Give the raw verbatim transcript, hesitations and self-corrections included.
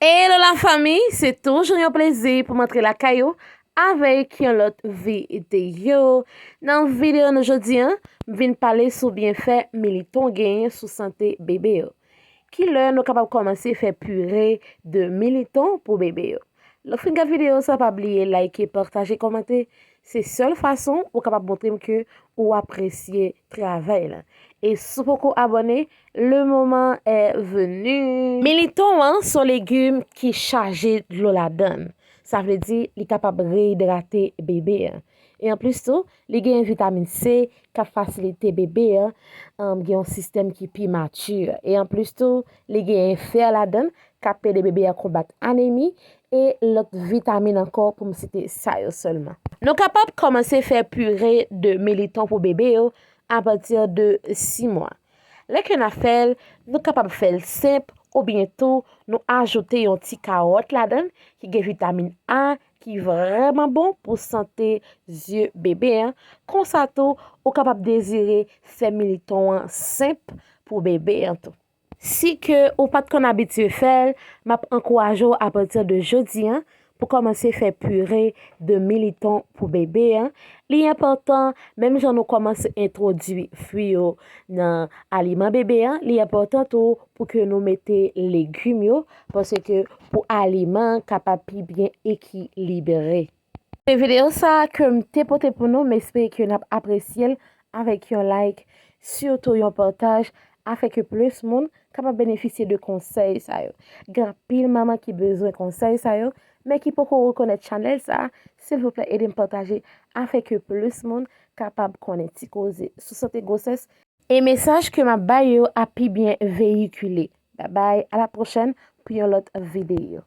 Hello la fanmi, se toujou yon plezi pou m antre lakay ou avèk yon lòt videyo. Nan videyo nou jodi a, m vin pale sou byenfè militon genyen sou sante bebe yo. Kilè nou kapab kòmanse fè pire de militon pou bebe yo? Lè w fin gad videyo sa, pa bliye like, pataje, kòmante. Se sèl fason ou kapab montre m ke ou apresye travay la. E si w poko abòne, le moment est venu. Militon an se yon legim ki chaje dlo ladan l. Sa vle di li kapab reyidrate bebe a. E anplis tou, li gen vitamin C k ap fasilite bebe a, um, gen yon sistèm ki pi mati. E anplis tou, li gen fè ladan l k ap ede bebe a konbat anemi e lòt vitamin ankò, pou m site sa yo sèlman. Nou kapab kòmanse fè pire de militon pou bebe yo apati de sis mwa. Lè ke n ap fè l, nou kapab fè l senp oubyen tou nou ajoute yon ti kawòt ladan l ki gen vitamin A ki vrèman bon pou sante zye bebe a. Konsa tou, ou kapab dezire fè militon an senp pou bebe a tou. Si ke ou pa t konn abitye fè l, m ap ankouraje w apati de jodi a pou kòmanse fè pire de militon pou bebe a. Li enpòtan, menm jan nou kòmanse entwodui fwi yo nan aliman bebe a, li enpòtan tou pou ke nou mete legim yo, paske pou aliman an kapab pi byen ekilibre. Se videyo sa a ke m te pote pou nou, m espere ke n ap apresye l avèk yon like, sitou yon pataj, afin ke plis moun kapab benefisye de konsèy sa yo. Gen anpil manman ki bezwen konsèy sa yo, men ki poko rekonèt chanèl sa a, silvouplè ede m pataje afin ke plis moun kapab konnen ti koze sou sante gwosès e mesaj ke m ap bay yo ap pi byen veyikile. Babay, a la pwochèn pou yon lòt videyo.